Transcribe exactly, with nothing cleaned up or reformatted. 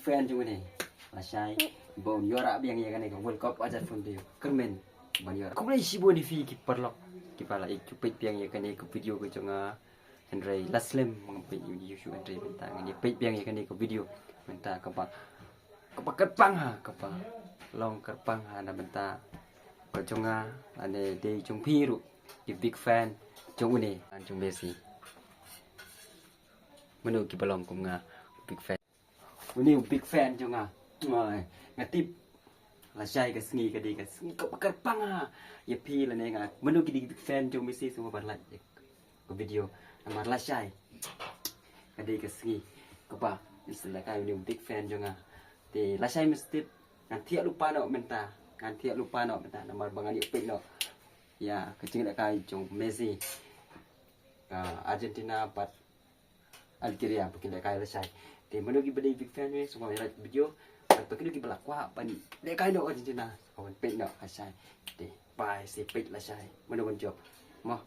Fan jong une, lashai ba un ïoh rah biang ïa kane ka World Cup hajar phew hynriew. Kyrmen ban ïoh rah. Khublei shibun ïa phi ki paralok kiba la ïa peit biang ïa kane ka video ka jong nga. Hynrei la slem ngam peit ïa video shuh, hynrei mynta ngan ïa peit biang ïa kane ka video mynta kaba, kaba kyrpang ha, kaba long kyrpang ha na mynta ka jong nga lane dei jong phi ruh ki big fan jong une, jong Messi. Mano kiba long kum nga big fan? Une u big fan jong nga. Nga tip lashai ka sngi ka dei ka sngi kaba kyrpang ha ïa phi lane nga. Mano ki dei big fan jong Messi, sngewbha ban like ïa ka video. Namar lashai ka dei ka sngi kaba, ngan sa lehkai une u big fan jong nga. Te lashai mesti tip ngan thiah lypa noh mynta, ngan thiah lypa noh mynta namar ba ngan ïoh peit noh ïa ka jinglehkai jong Messi, ka Argentina bad Algeria ba kin lehkai lashai. Te mano kiba dei big fan jong nga, sngewbha ban like video. Bad ba kino kiba la kwah ban lehkai noh Argentina, sngewbha ban peit noh lashai. Te bye, sa peit lashai. Mano ban jop mo?